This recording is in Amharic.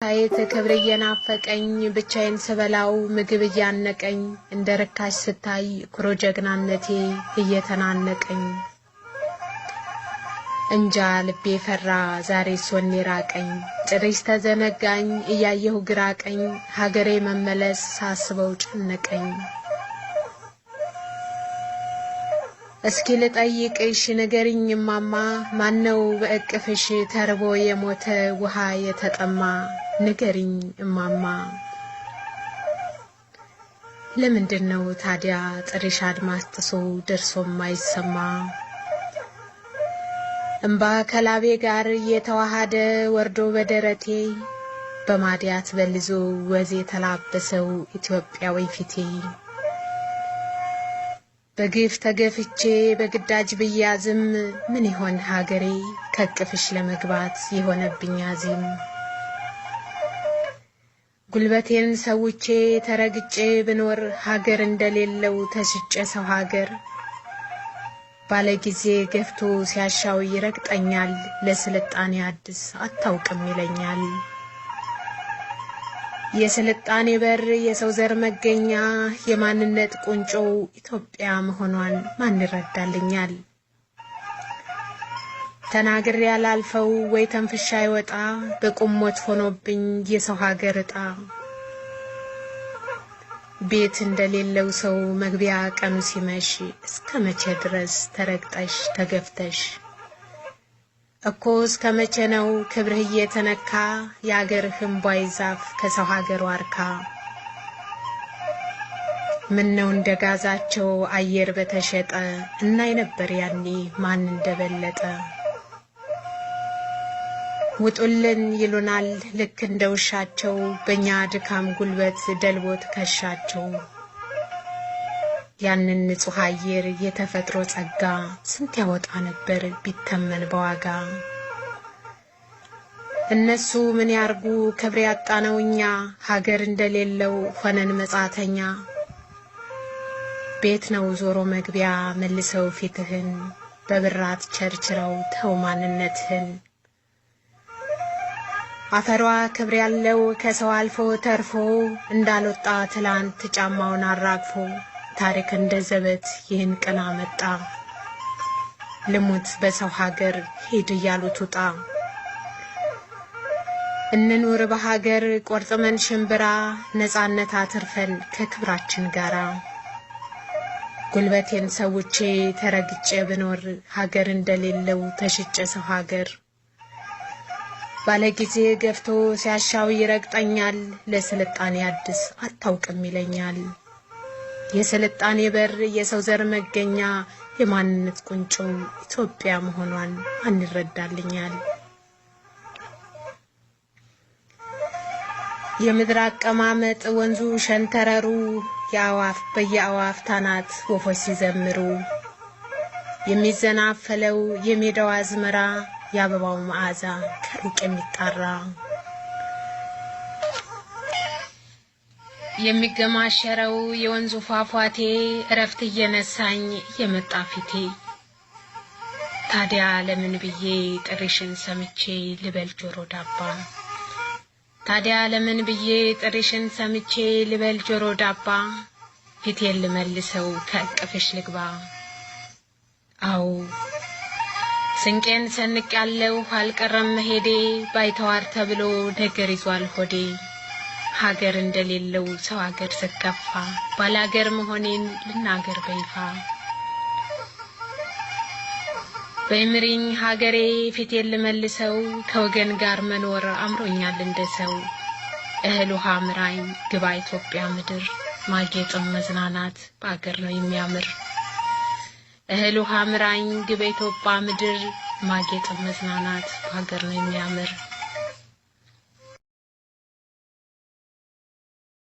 የመታየት ክብር እየናፈቀኝ፣ ብቻዬን ስበላው ምግብ እያነቀኝ፣ እንደ ርካሽ ስታይ ኩሮ ጀግናነቴ እየተናነቀኝ፣ እንጃ ልቤ ፈራ ዛሬ ሶኔ ራቀኝ፣ ጥሪሽ ተዘነጋኝ እያየሁ ግራ ቀኝ፣ ሀገሬ መመለስ ሳስበው ጨነቀኝ። እስኪ ልጠይቅሽ ንገሪኝ እማማ፣ ማነው በእቅፍሽ ተርቦ የሞተ ውሃ የተጠማ? ንገሪኝ እማማ። ለምንድን ነው ታዲያ ጥሪሽ አድማስ ጥሶ ደርሶ ማይሰማ? እምባ ከላቤ ጋር እየተዋሃደ ወርዶ በደረቴ፣ በማዲያት በልዞ ወዝ የተላበሰው ኢትዮጵያዊ ፊቴ። በግፍ ተገፍቼ በግዳጅ ብያዝም፣ ምን ይሆን ሀገሬ ከእቅፍሽ ለመግባት የሆነብኝ አዚም? ጉልበቴን ሰውቼ ተረግጬ ብኖር፣ ሀገር እንደሌለው ተሽጬ ሰው ሀገር፣ ባለጊዜ ገፍቶ ሲያሻው ይረግጠኛል፣ ለስልጣኔ አዲስ አታውቅም ይለኛል። የስልጣኔ በር የሰው ዘር መገኛ የማንነት ቁንጮው ኢትዮጵያ መሆኗን ማን ይረዳልኛል? ተናግሬ ያላልፈው ወይ ተንፍሻ አይወጣ፣ በቁም ሞት ሆኖብኝ የሰው ሀገር እጣ። ቤት እንደሌለው ሰው መግቢያ ቀኑ ሲመሽ፣ እስከ መቼ ድረስ ተረግጠሽ ተገፍተሽ? እኮ እስከ መቼ ነው ክብርህ እየተነካ የአገርህ እምቧይ ዛፍ ከሰው ሀገር ዋርካ? ምን ነው እንደ ጋዛቸው አየር በተሸጠ፣ እናይ ነበር ያኔ ማን እንደበለጠ። ውጡልን ይሉናል ልክ እንደ ውሻቸው፣ በእኛ ድካም ጉልበት ደልቦ ትከሻቸው። ያንን ንጹሕ አየር የተፈጥሮ ጸጋ ስንት ያወጣ ነበር ቢተመን በዋጋ። እነሱ ምን ያርጉ ክብር ያጣነው እኛ፣ ሀገር እንደሌለው ሆነን መጻተኛ። ቤት ነው ዞሮ መግቢያ መልሰው ፊትህን፣ በብራት ቸርችረው ተው ማንነትህን። አፈሯ ክብር ያለው ከሰው አልፎ ተርፎ፣ እንዳልወጣ ትላንት ጫማውን አራግፎ፣ ታሪክ እንደ ዘበት ይህን ቀን አመጣ። ልሙት በሰው ሀገር ሂድ እያሉት ውጣ። እንኑር በሀገር ቆርጥመን ሽምብራ፣ ነፃነት አትርፈን ከክብራችን ጋራ። ጉልበቴን ሰውቼ ተረግጬ ብኖር፣ ሀገር እንደሌለው ተሽጬ ሰው ሀገር፣ ባለጊዜ ገፍቶ ሲያሻው ይረግጠኛል፣ ለስልጣኔ አዲስ አታውቅም ይለኛል። የስልጣኔ በር የሰው ዘር መገኛ የማንነት ቁንጮ ኢትዮጵያ መሆኗን ማን ይረዳልኛል? የምድር አቀማመጥ ወንዙ ሸንተረሩ፣ የአዋፍ በየአዋፍ ታናት ወፎች ሲዘምሩ፣ የሚዘናፈለው የሜዳው አዝመራ፣ የአበባው መዓዛ ከሩቅ የሚጣራ፣ የሚገማሸረው የወንዙ ፏፏቴ እረፍት እየነሳኝ የመጣ ፊቴ። ታዲያ ለምን ብዬ ጥሪሽን ሰምቼ ልበል ጆሮ ዳባ? ታዲያ ለምን ብዬ ጥሪሽን ሰምቼ ልበል ጆሮ ዳባ? ፊቴን ልመልሰው ከእቅፍሽ ልግባ። አዎ ስንቄን ሰንቅ ያለው አልቀረም መሄዴ፣ ባይተዋር ተብሎ ነገር ይዟል ሆዴ። ሀገር እንደሌለው ሰው ሀገር ስከፋ፣ ባላገር መሆኔን ልናገር በይፋ። በይምሪኝ ሀገሬ ፊቴን ልመልሰው፣ ከወገን ጋር መኖር አምሮኛል እንደ ሰው። እህል ውሃ ምራኝ ግባ ኢትዮጵያ ምድር፣ ማጌጥም መዝናናት በአገር ነው የሚያምር። እህል ውሃ ምራኝ ግባ ኢትዮጵያ ምድር፣ ማጌጥም መዝናናት በሀገር ነው የሚያምር።